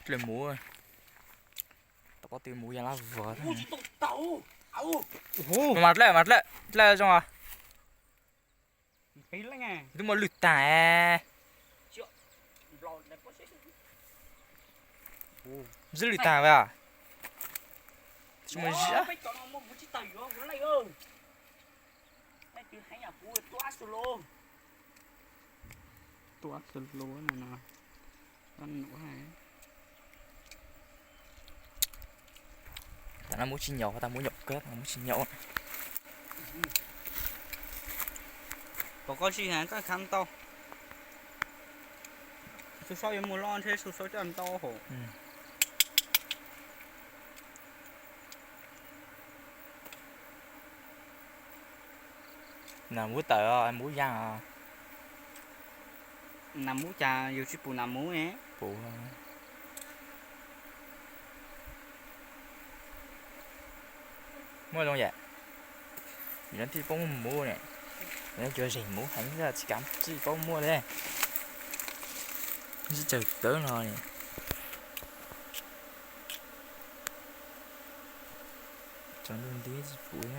Dlawg muv, tau pob tw muv yog lab vog. Mas dlawg, mas dlawg, dlawg zoo os. Twb muaj lwj tag. Zib lwj tag a. Tsis muaj zib. Tam no muv tsis nyaum, tau muv nyaum kawg, tau muv tsis nyaum. Pom koj tsis hais koj khav ntau. Su saub yuav mus loj ntshe su saub coj ntau hauv. Nas muv tawm, muv yaaj. Nas muv cas yus tsis pum nas muv ne? Pum. Muaj zoo yam, yus tij paub muaj muv ne, yus cuav zem muv heev xwb tsis kam tij paub muaj li. Ntsib tsawg kawg no ne. Tsaus ntuj nti tsis pum.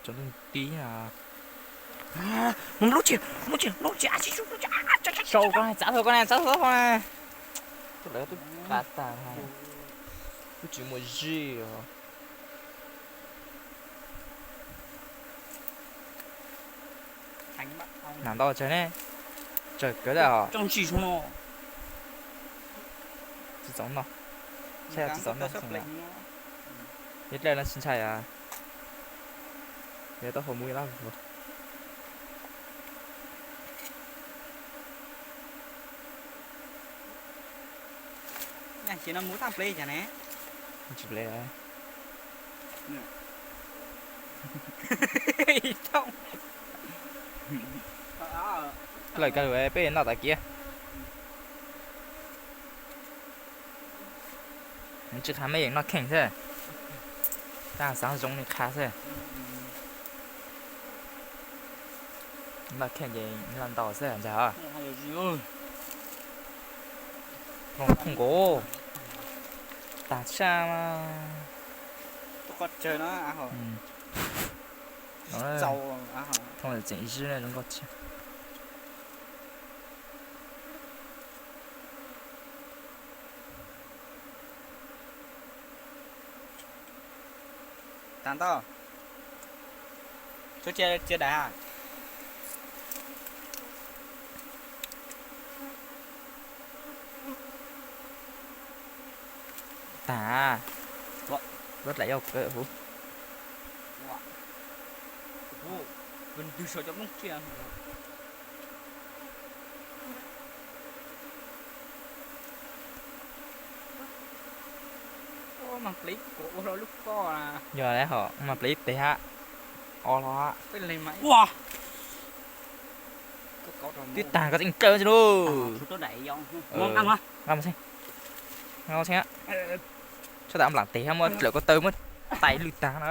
Tsaus ntuj nti. Sau koj ne, txav tau koj ne, txav tau koj ne. Lawv twb qab tag, twb tsis muaj zib os. Nas ntau tsawg ne, tsawg kawg os. Tsis txaus noj, tsis txaus noj. Yog dlawg no tsis ntshai os. Yog taub hau muv lab vog. Tsis ple. Lawm koj peb noj tas kiag. Tsis qha mej noj kheej xwb. Tag xaav zoo li qha xwb. Noj kheej ces noj ntau xwb ntag. Thooj nkaus. Tag tshaj. Thooj tseem zib zoo nkauj thiab. Tag ntau. Tsuav cia daim. Tag. Lub dlaim yau kawg huv. Yog lawm hos, mas plev pem hab. O los hab. Twb tag koj tseem caw tsi lauj. Nqa mus xeeb, nqa mus xeeb. Tshaj tas nplam tes hab muab dlawm ko taw muab tais lwj tag na.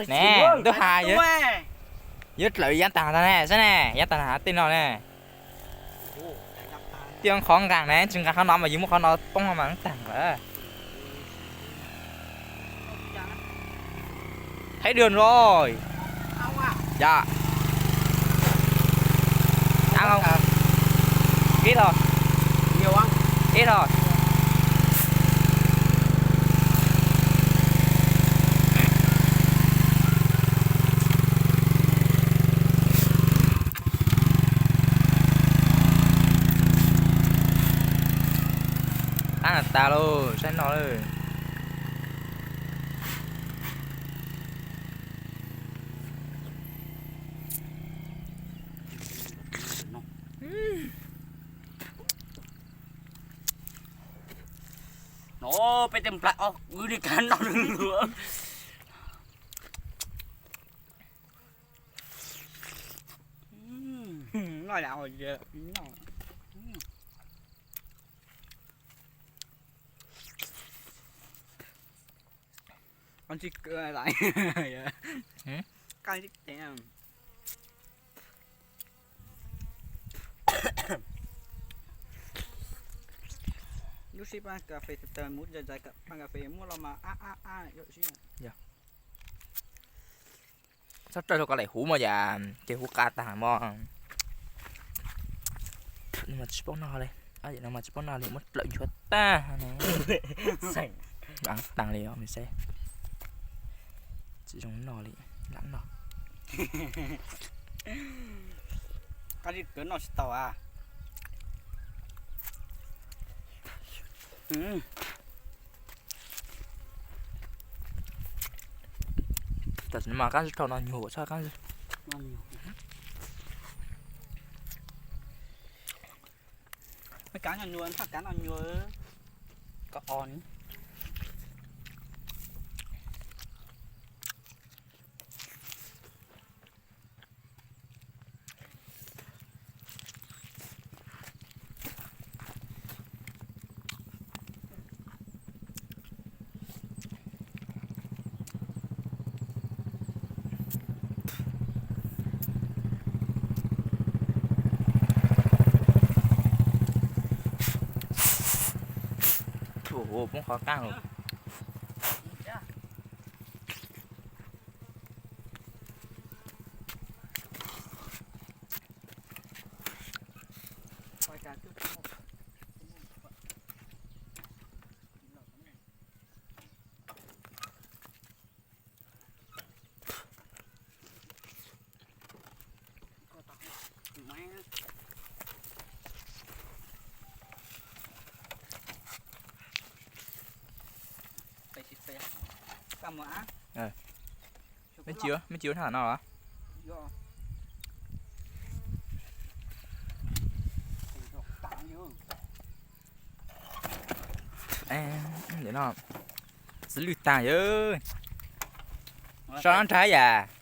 Ne, ntuj has, yuav dlawm yav tag ntag ne, saib ne, yav tag ntag tej no ne. Tiaj qhov nqaa ne, tsis nqaa qhov no mas yus muab qhov no poob no mas tag lawm. Thấy đường rồi. Dạ. Ăn không? Ít thôi. Nhiều không? Ít thôi. Qab tas lauj, saib no lauj. No peb tej nplai ob kwv li kab no lug. Qab ntsib, qab ntsib tev. Lub sib pab kas fes tawg, muab zais zais pab kas fes muab los mas ab ab ab yuav sib. Txhob raws hluas koj lem huv mog yam, ces huv qa tag mog. No mas tsis paub noj li, no mas tsis paub noj li, muab dlawm nchuav tag no. Lam tag li os, tsis zoo noj li, lam noj. Qab zib kawv noj tsis tau a. Tam sim no mas qab zib dhau no nyuag tshaj qab zib. Kav no nyuag, kav no nyuag, ko o ni. Poob qhov qab. Meb cia, meb cia ua thaj no los? Ntawm no xws lwj tag yawg. Sab nrhab yam.